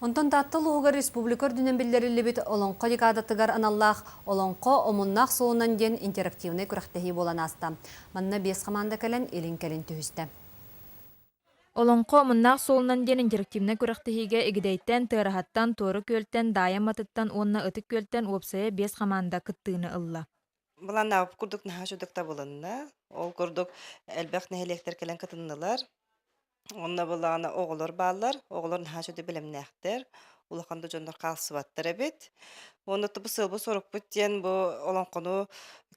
Онтон Таатта улууһугар республика үрдүнэн биллэриллибит Олоҥхо декадатыгар аналлаах Олоҥхо омуннаах суолунан диэн интерактивнай күрэхтэһии буолан ааста. Манна биэс хамаанда кэлэн илин-кэлин түһүстэ. Олоҥхо омуннаах суолунан диэн интерактивнай күрэхтэһиигэ Игидэйтэн, Тыараһаттан, Туора Күөлтэн, Даайа Амматыттан уонна Ытык Күөлтэн уопсайа биэс хамаанда кыттыыны ылла. Былааннаабыт курдук наһаа үчүгдүк табылынна. Ол курдук элбэх нэһилиэктэр кэлэн кытыннылар. Онно былаана оҕолор бааллар. Оҕолор наһаа үчүгэй бэлэмнээхтэр. Улахан да дьоннор хаалсыбаттар эбит. Уонна бу сыалбыт-сорукпут диэн бу олоҥхону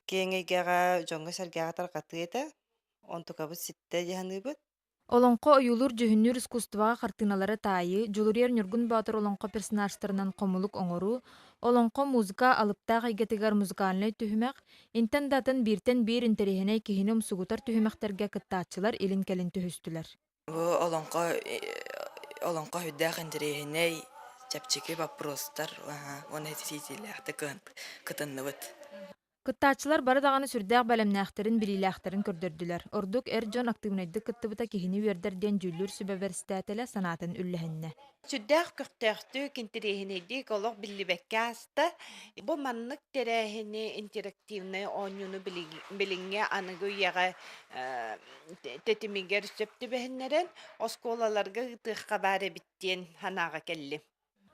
киэҥ эйгэҕэ, дьоҥҥо-сэргэҕэ тарҕатыы этэ. Онтукабыт ситтэ дии саныыбыт. Олоҥхо ойуулуур-дьүһүннүүр искусствоҕа хартыыналары таайыы, Дьулуруйар Ньургун Боотур олоҥхо персонажтарынан хомулук оҥоруу, олоҥхо музыка алыптаах эйгэтигэр музыкальнай түһүмэх, интэн да атын бииртэн биир интэриэһинэй киһини умсугутар түһүмэхтэргэ кыттааччылар илин-кэлин түһүстүлэр. Бу олоҥхо олоҥхо сүрдээх интэриэһинэй, чэпчэки боппуруостар уонна ситиилээхтик кытынныбыт. Кыттааччылар бары даҕаны сүрдээх бэлэмнээхтэрин, билиилээхтэрин көрдөрдүлэр. Ордук эр дьон актыыбынайдык кыттыбыта киһини үөрдэр диэн дьүүллүүр сүбэ бэрэстээтэлэ санаатын үллэһиннэ. Сүрдээх көхтөөхтүк, интэриэһинэйдик олох биллибэккэ ааста. Бу маннык тэрээһини интерактивнай оонньууну билиҥҥи аныгы үйэҕэ тэтимигэр сөп түбэһиннэрэн оскуолаларга ыытыахха баар эбит диэн санааҕа кэллим.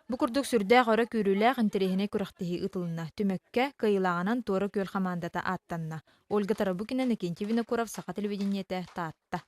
Бу курдук сүрдээх өрө күүрүүлээх интэриэһинэй күрэхтэһии ыытылынна. Түмүккэ, кыайыылааҕынан Туора Күөл хамаандата ааттанна. Ольга Тарабукина, Иннокентий Винокуров, Саха телевидениетэ, Таатта.